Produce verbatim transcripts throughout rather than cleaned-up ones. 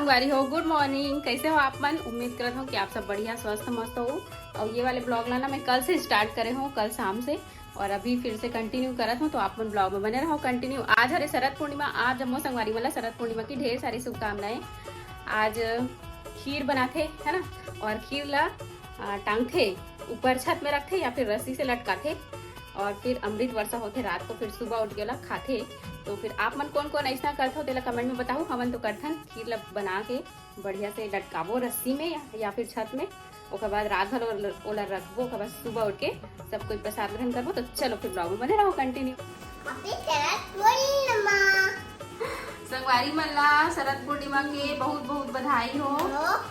संगवारी हो, गुड मॉर्निंग। कैसे हो आप मन? उम्मीद करत हो कि आप सब बढ़िया, स्वस्थ, मस्त हो। और ये वाले ब्लॉग ला ना मैं कल से स्टार्ट करे हूँ, कल शाम से, और अभी फिर से कंटिन्यू करत हूँ, तो आप मन ब्लॉग में बने रहो कंटिन्यू। आज हरे शरद पूर्णिमा, आप जम्मो संगवारी मन ला शरद पूर्णिमा की ढेर सारी शुभकामनाएं। आज खीर बनाथे, है ना, और खीर ला आ, टांगथे, ऊपर छत में रखथे या फिर रस्सी से लटकाथे, और फिर अमृत वर्षा होथे रात को, फिर सुबह उठ के ओला खाथे। तो फिर आप मन कौन कौन ऐसा करथो, तेला कमेंट में बताओ। हमन तो करथन, खीर ला बना के बढ़िया से लटकाबो रस्सी में या, या फिर छत में, ओकर बाद रात भर ओला, ओला रखबो, ओकर बाद सुबह उठ के सब कोई प्रसाद ग्रहण करबो। तो चलो फिर ब्लॉग में बने रहो कंटिन्यू। Happy शरद पूर्णिमा। संगवारी मन ला शरद पूर्णिमा के बहुत बहुत बधाई हो। हो।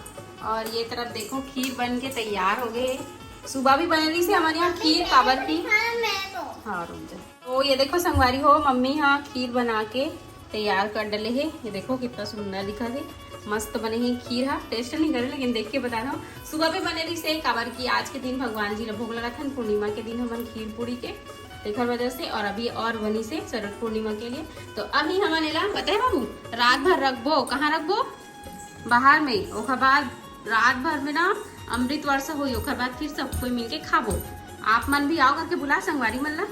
और ये तरफ देखो, खीर बन के तैयार हो गए। सुबह भी बने रही से हमारे यहाँ खीर, काबर की। हाँ, मैं तो। हाँ, रुक जा। तो ये देखो संगवारी हो, मम्मी यहाँ खीर बना के तैयार कर डले हे। ये देखो कितना सुंदर दिखत हे, मस्त बने हे खीर। हा, टेस्ट नहीं करे लेकिन देख के बता दो। सुबह भी बने रही से, काबर की आज के दिन भगवान जी ला भोग लगाथन, पूर्णिमा के दिन हमन खीर पूरी के, तेखर वजह से। और अभी और बनी से शरद पूर्णिमा के लिए। तो अभी हमन एला, पता है बाबू, रात भर रखबो। कहाँ रखबो? बाहर में। ओकर बाद रात भर में ना अमृत वर्षा होई, ओकर बाद फिर सब कोई मिलके खाबो। आप मन भी आओ करके बुला संगवारी मन ला।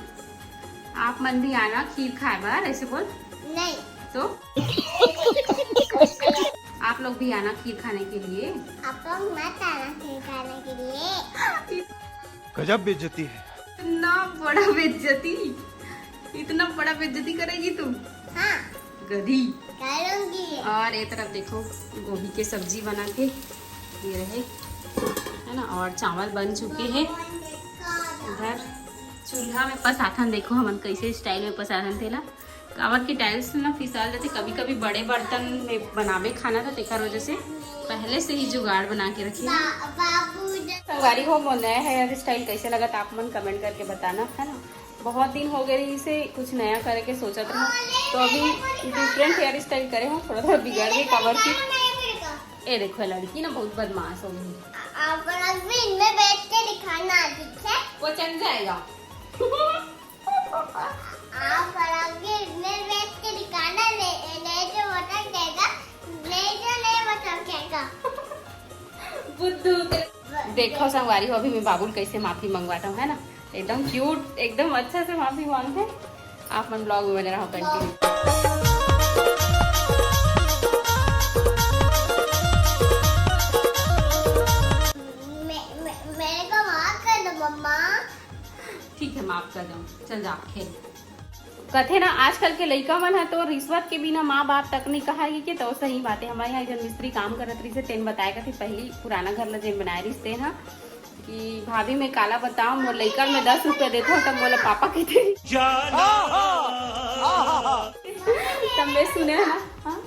आप मन भी आना खीर खाए बर, ऐसे बोल। नहीं। तो आप लोग भी आना खीर खाने के लिए। आप लोग मत आना खीर खाने के लिए। गजब बेइज्जती है। इतना बड़ा बेइज्जती, इतना बड़ा बेइज्जती करेगी तू? हाँ। गधी। करूंगी। और ये तरफ देखो, गोभी के सब्जी बना के ये रहे, है ना, और चावल बन चुके हैं। इधर चूल्हा में पसाथन, देखो हमन कैसे स्टाइल में पसाथन तेला, काबर की टाइल्स ना फिसल जाथे, कभी कभी बड़े बर्तन में बनावे खाना, तो तेकर वजह से पहले से ही जुगाड़ बना के रखी है। बा-, बाबू ज- संगवारी हो, मोर नया हेयर स्टाइल कैसे लगत, आप मन कमेंट करके बताना, है ना। बहुत दिन हो गए रही से कुछ नया करे के सोचत रहो, तो अभी डिफरेंट हेयर स्टाइल करे हो, थोड़ा थोड़ा बिगड़ गई, काबर की। ए देखो, लड़की ना बहुत बदमाश हो गई। आप लोग भी इनमें बैठ के दिखाना, ठीक है? वो चल जाएगा। आप लोग भी इनमें बैठ के दिखाना, नहीं, नहीं तो मटक जाएगा, नहीं तो नहीं मटक जाएगा। बुद्धू के। देखो संगवारी हो, अभी मैं बाबू ले कैसे माफी मंगवाता हूँ, है ना, एकदम क्यूट, एकदम अच्छा से माफी मांगते हैं। आप मन ब्लॉग में बने रहो कंटिन्यू। मे-, मे-, मेरे को माफ कर दो मम्मा। ठीक है, माफ कर दो, चल जा खेल। कथे ना, आजकल के लइका मन ह तो रिश्वत के बिना माँ बाप तक नहीं कहाई के, तो सही बात है। हमारे यहाँ एक जन मिस्त्री काम करत रहिस हे, तेन बताए कथे, पहली पुराना घर ला जेन बनाए रहिस तेन ह, कि भाभी मैं काला बताऊं, मोर लइका में दस रुपया देथव, तब मोला पापा कथे। तब मैं सुने ना, हाँ?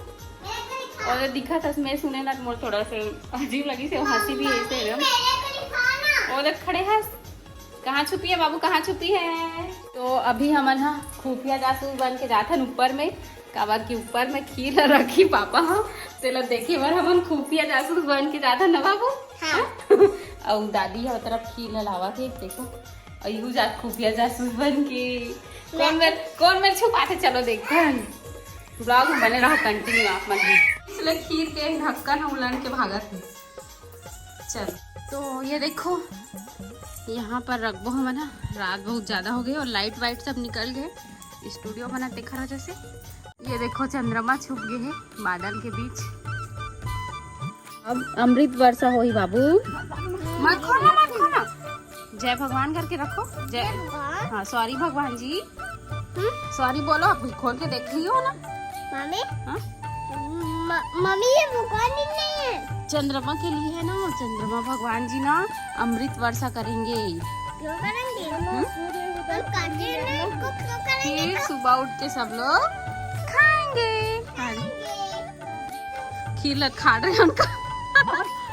और दिखा था, मैं सुने ना, तो मोर थोड़ा से अजीब लगी से, हंसी भी ऐसे है। और देख खड़े हंस, कहाँ छुपी है बाबू, कहाँ छुपी है? तो अभी हमन ह खुफिया जासूस बन के जाथन ऊपर में, काबर कि ऊपर में खीर ला रखी पापा ह, तेला देखे बर हमन खुफिया जासूस बन के जाथन ना बाबू? हाँ। अउ दादी ह तरफ खीर ला लावत हे, देखो, अउ यू जा खुफिया जासूस बन के। कौन मेर, कौन मेर छुपाथे, चलो देखथन। ब्लॉग में बने रहो कंटिन्यू आप मन भी। इसलिए खीर के ढक्कन ह उलन के भागत हे। चल, तो ये देखो, यहाँ पर रखबो हमन ह। रात बहुत ज्यादा हो गई और लाइट वाइट सब निकल गए, स्टूडियो बना देखा रहो जैसे। ये देखो, चंद्रमा छुप गए है बादल के बीच। अब अमृत वर्षा होही बाबू। मत खोना, मत खोना। जय भगवान करके रखो। जय। जय भगवान। हाँ, सॉरी भगवान जी। हम्म? सॉरी बोलो, अब खोल के देख लियो ना। मम्मी? हाँ? म-, मम्मी, ये भगवान जी नहीं है। चंद्रमा के लिए है ना, चंद्रमा भगवान जी ना अमृत वर्षा करेंगे। क्यों करेंगे? हम्म? हम काटे ना, इसको क्यों करेंगे फिर तो? सुबह उठ के सब लोग खाएंगे। हाँ। खाएंगे। खीर ला खाड़ रहे उनका।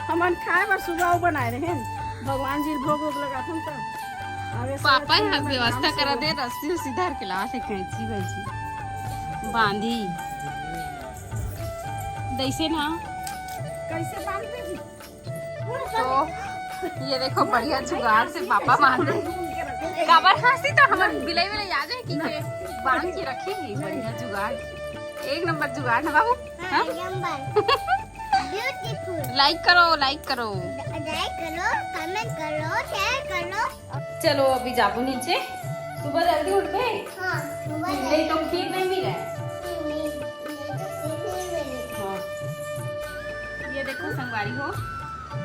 हमन खाए बर सुबह वो बनाए रहे हैं। भगवान जी भोग वोग लगाथन त। अब ऐसे पापा रखन यहाँ बनाए व्यवस्था आराम से करा हो। दे, रस्सी उस्सी धर के लावत हे, कैंची वैंची बांधी। दैसे ना। कैसे बांधते जी? तो ये देखो, बढ़िया जुगाड़ से पापा बांधे। काबर हंसी तो हमर बिलाई विलाई आ जाए कि के बांध के रखे ही। बढ़िया जुगाड़, एक नंबर जुगाड़ ना बाबू? हाँ, हाँ? एक नंबर। ब्यूटीफुल। लाइक करो, लाइक करो। लाइक करो, कमेंट करो, शेयर करो। चलो अभी जाबो नीचे। सुबह जल्दी उठबे। हाँ, सुबह नहीं तो जल्दी। खीर नहीं मिले। नहीं, नहीं तो खीर नहीं मिले। हाँ। ये देखो संगवारी हो,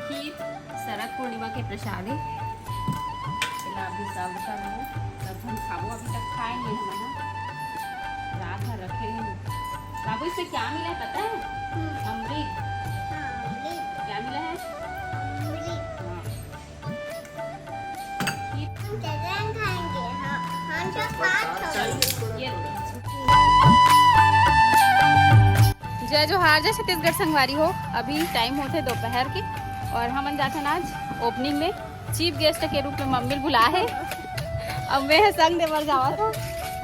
खीर शरद पूर्णिमा के प्रसाद है। एला अभी serve कर दो, तब हम खाबो। अभी तक खाए नहीं हम, हाँ। रात भर रखे हैं। बाबू, इससे क्या मिला है पता है? हम्म। अमृत। हाँ, अमृत। क्या मिला है? अमृत। हाँ। हम चटन खाएंगे, हाँ, हम तो साथ खाएंगे। ये जय जोहार, जय छत्तीसगढ़ संगवारी हो। अभी टाइम होथे दोपहर के और हमन जाथन आज ओपनिंग में चीफ गेस्ट के रूप में। मम्मी ल बुला हे, अब मैं ह संग दे बर जावत हूँ,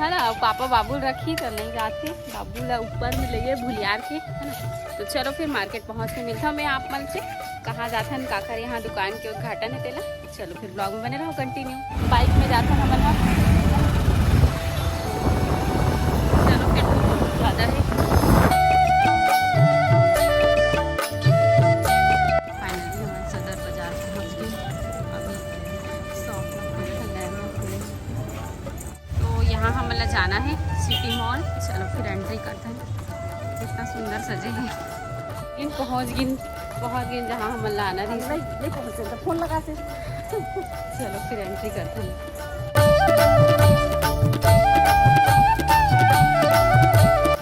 है ना। अब पापा बाबू ल रखी तो नहीं जाते, बाबू ला ऊपर में लेगे भुलियार के, है ना। तो चलो फिर मार्केट पहुँच के मिलता हूँ मैं आप मन से, कहाँ जाथन, काकर यहाँ दुकान के उद्घाटन है तेला। चलो फिर ब्लॉग में बने रहो, कंटिन्यू। बाइक में जाथन हमन ह। चलो फिर, ज़्यादा है। फाइनली हमन सदर बाजार पहुंच गए। अभी शॉप में कुछ लेना है। तो यहाँ हमन ला जाना है सिटी मॉल। चलो फिर एंट्री करते हैं। कितना सुंदर सजे है। इन पहुंच गिन, पहुंच गिन जहाँ हमन ला आना रही। नहीं, नहीं पहुंचे तो फोन लगा से। चलो फिर एंट्री करते हैं।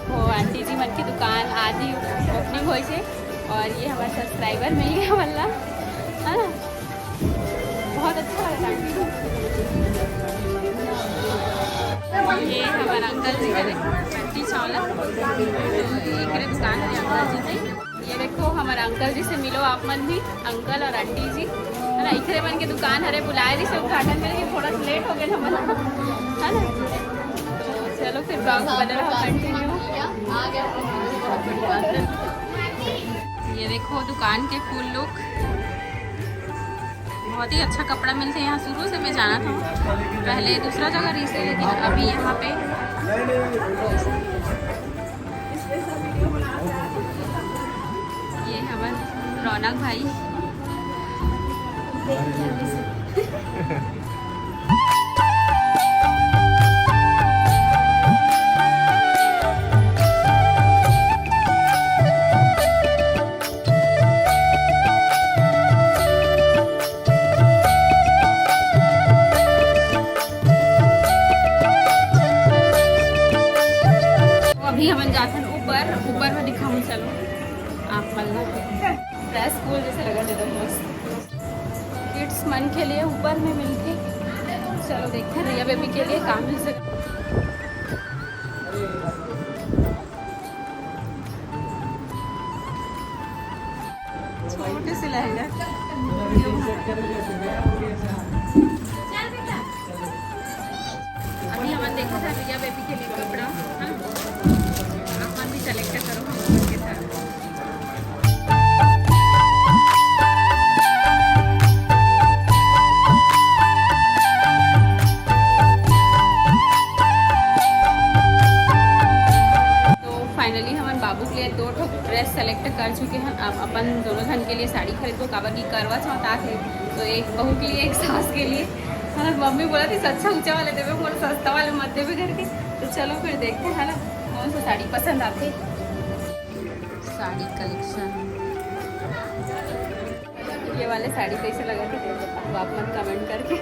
वो आंटी जी मन की दुकान आधी ओपनिंग होइस हे और ये हमारे सब्सक्राइबर मिल गए हमन ला, है ना? बहुत अच्छा लगा। ये हमारे अंकल जी हरे, आंटी चावला, तो एकरे दुकान है अंकल जी के। ये देखो, हमारे अंकल जी से मिलो आप मन भी, अंकल और आंटी जी, है ना? इखरे मन के दुकान हरे, बुलाए रही सब उद्घाटन में, लेकिन थोड़ा सा लेट हो गए हमन, है ना? तो चलो फिर ब्लॉग बने रहो, कंटिन्यू। ये देखो दुकान के फूल लुक, बहुत ही अच्छा कपड़ा मिलथे यहाँ। शुरू से मैं जानत हूँ, पहले दूसरा जगह रहिस हे, लेकिन अभी यहाँ पे ये हमर रौनक भाई। तो अभी हमन जाथन ऊपर, ऊपर में दिखाऊं चलो आप मन ला। ड्रेस कूल जैसे लगा एकदम मस्त। किड्स मन के लिए ऊपर में मिलथे। चलो देखते हैं रिया बेबी के लिए का मिल सकता। छोटे से लहंगा। अभी हमन देखत हन रिया बेबी के लिए कपड़ा, हाँ? आप मन भी select करो हम लोगन के साथ। तो finally हमन बाबू के लिए दो ठो ड्रेस सेलेक्ट कर चुके हैं। अब अपन दोनों झन के लिए साड़ी खरीदबो, काबर कि करवा चौथ आत हे, तो एक बहू के लिए, एक सास के लिए। हाँ, मम्मी बोलत हे अच्छा ऊंचा वाले देबे, मोर सस्ता वाले मत देबे करके। तो चलो फिर देखते हैं, है ना, कौन सा साड़ी पसंद आथे। साड़ी कलेक्शन, ये वाले साड़ी कैसे लगथे, वो आप मन कमेंट करके।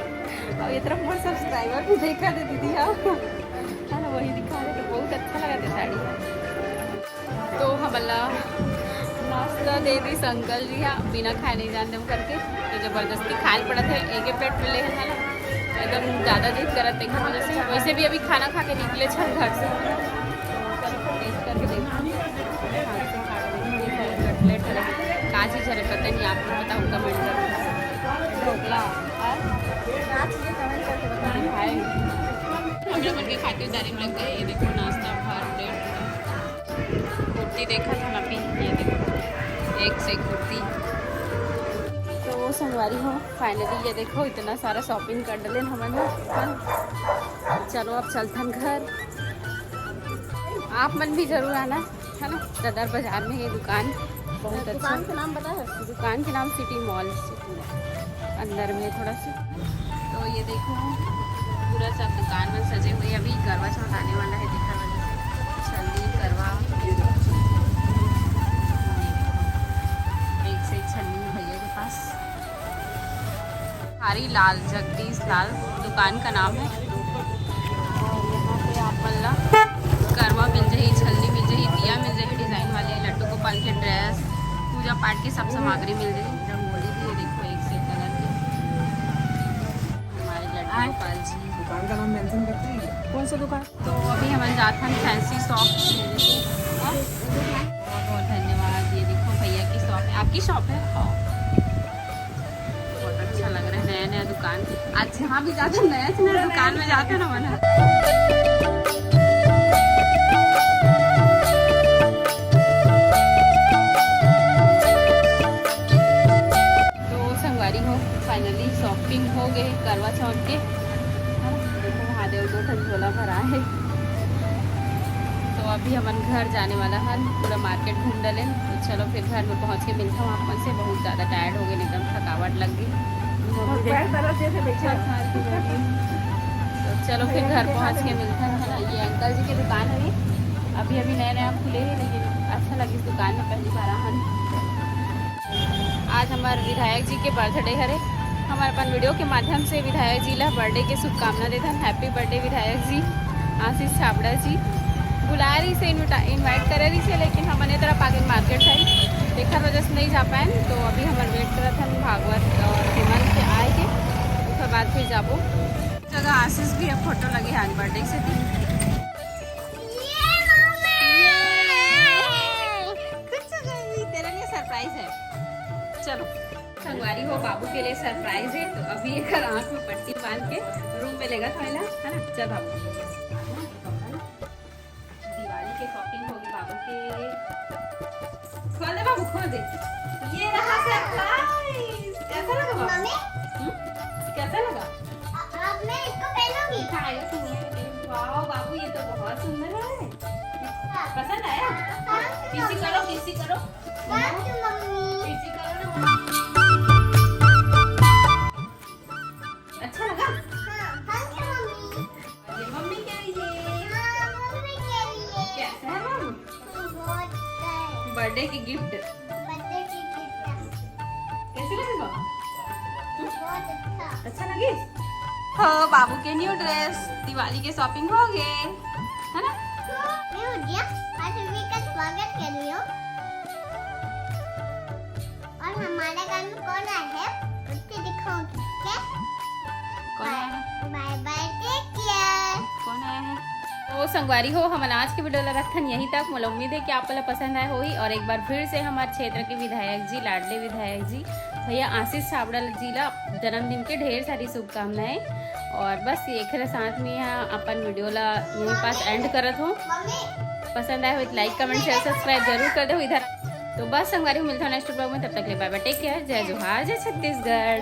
और ये तरफ मोर सब्सक्राइबर भी देखत हे दीदी, हाँ, है ना, वही दिखा रहे, तो बहुत अच्छा लगथे साड़ी। तो हमन ला नाश्ता दे दिस अंकल जी हा, बिना खाए नहीं जान देम करके, तो जबरदस्ती खाए ल पड़त हे, एक ही प्लेट में ले हे ना, एकदम ज़्यादा जिद करत हे, तेकर वजह से। वैसे भी अभी खाना खा के निकले छन घर से, टेस्ट करके देखो, कटलेट है, का चीज़ है, पता नहीं, आप लोग बताओ, कमेंट करो। ढोकला और हम लोगन के खातिर दारी में लग गए, ये देखो नाश्ता, भात, प्लेट, कुर्ती देखा था ना अभी, ये देखो, एक से एक कुर्ती। तो संगवारी हो, फाइनली ये देखो, इतना सारा शॉपिंग कर डलेन हमन ना, हाँ। चलो अब चलथन घर। आप मन भी जरूर आना, है ना, सदर बाजार में ये दुकान बहुत अच्छा। दुकान का नाम पता है? दुकान के नाम सिटी मॉल, सिटी मॉल अंदर में थोड़ा सा। तो ये देखो, पूरा सब दुकान में सजे हुए। अभी करवा चौथ आने वाला है, देखा वाला से छलनी करवा, एक से एक छलनी है भैया के पास। हरी लाल, जगदीश लाल दुकान का नाम है। और यहाँ पे आप मन ला करवा मिल जाही, छलनी मिल जाही, दिया मिल जाही, डिजाइन वाले लड्डू गोपाल के ड्रेस, पूजा पाठ की सब सामग्री मिल जाही। रंगोली भी ये देखो, एक से एक कलर की। हमारे लड्डू गोपाल जी। दुकान का नाम मेंशन करते हैं। कौन सा दुकान? तो अभी हमन जात हन फैंसी शॉप। बहुत बहुत धन्यवाद। ये देखो भैया की शॉप है, आपकी शॉप है। बहुत अच्छा लग रहा है, नया नया दुकान। आज जहाँ भी जाते हैं, नया से नया दुकान में जाते हैं ना, मना। तो संगवारी हो, फाइनली शॉपिंग हो गए करवा चौथ के। देखो महादेव दो ठन झोला भरा है। तो अभी हमन घर जाने वाला हन, पूरा मार्केट घूम डलेन। तो चलो फिर घर में पहुँच के मिलता हूँ आप मन से। बहुत ज़्यादा टायर्ड हो गए, एकदम थकावट लग गई। तो चलो फिर घर पहुँच के मिलता हूँ, है ना। ये अंकल जी की दुकान है, अभी अभी नया नया खुले हैं, लेकिन अच्छा लगे इस दुकान में, पहली बार आए हन। आज हमारे विधायक जी के बर्थडे हरे। हमारे अपन वीडियो के माध्यम से विधायक जी ला बर्थडे के शुभकामना देथन। हैप्पी बर्थडे विधायक जी, आशीष छाबड़ा जी। बुलाए रही से, इन्वाइट करे रही से, लेकिन हमन ए तरफ आगे मार्केट साइड, एकर वजह से नहीं जा पाए। तो अभी हमन वेट करत हन भागवत और हेमंत के आए के, उसके बाद फिर जाबो। जगह आशीष भी अब फोटो लगे हैं आज बर्थडे से भी। ये मम्मी! कुछ नहीं, तेरे लिए सरप्राइज है। चलो, संगवारी हो, बाबू के लिए सरप्राइज है। तो अभी एकर आँख में पट्टी बांध के रूम में लेगा थोड़ा, है ना? चल बाबू, दिवाली के शॉपिंग होगी बाबू के। खोल दे बाबू, खोल दे। ये रहा सरप्राइज। कैसा लगा बाबू? मम्मी? हम्म? कैसा लगा? अब मैं इसको पहनूंगी। दिखाएगा तुम्हें। वाओ बाबू, ये तो बहुत सुंदर है। पसंद आया? किसी करो, किसी करो। किसी करो ना। अच्छा लगा? ये मम्मी के लिए। कैसा है बाबू? बर्थडे की गिफ्ट। कैसे लगे बाबू? अच्छा लगे? हो, बाबू के न्यू ड्रेस, दिवाली के शॉपिंग हो गए, है ना? मैं हो गया, आज सभी का स्वागत कर रही हूँ। और हमारे घर में कौन आया है, उसको दिखाऊंगी, ठीक है? कौन आया है? बाय बाय, टेक केयर। कौन आया है? तो संगवारी हो, हमन आज के वीडियो ला रखथन यहीं तक। मोला उम्मीद है कि आप ला पसंद आए होही और एक बार फिर से हमारे क्षेत्र के विधायक जी, लाडले विधायक जी, भैया आशीष छाबड़ा जी ला जन्मदिन के ढेर सारी शुभकामनाएं। और बस ये एक साथ में यहाँ अपन वीडियो ला यहीं पास एंड करत हो। पसंद आए हो तो लाइक, कमेंट, शेयर, सब्सक्राइब जरूर कर दो इधर। तो बस संगवारी हो, मिलता हूँ नेक्स्ट ब्लॉग में, तब तक ले बाय बाय, टेक केयर, जय जोहार, जय छत्तीसगढ़।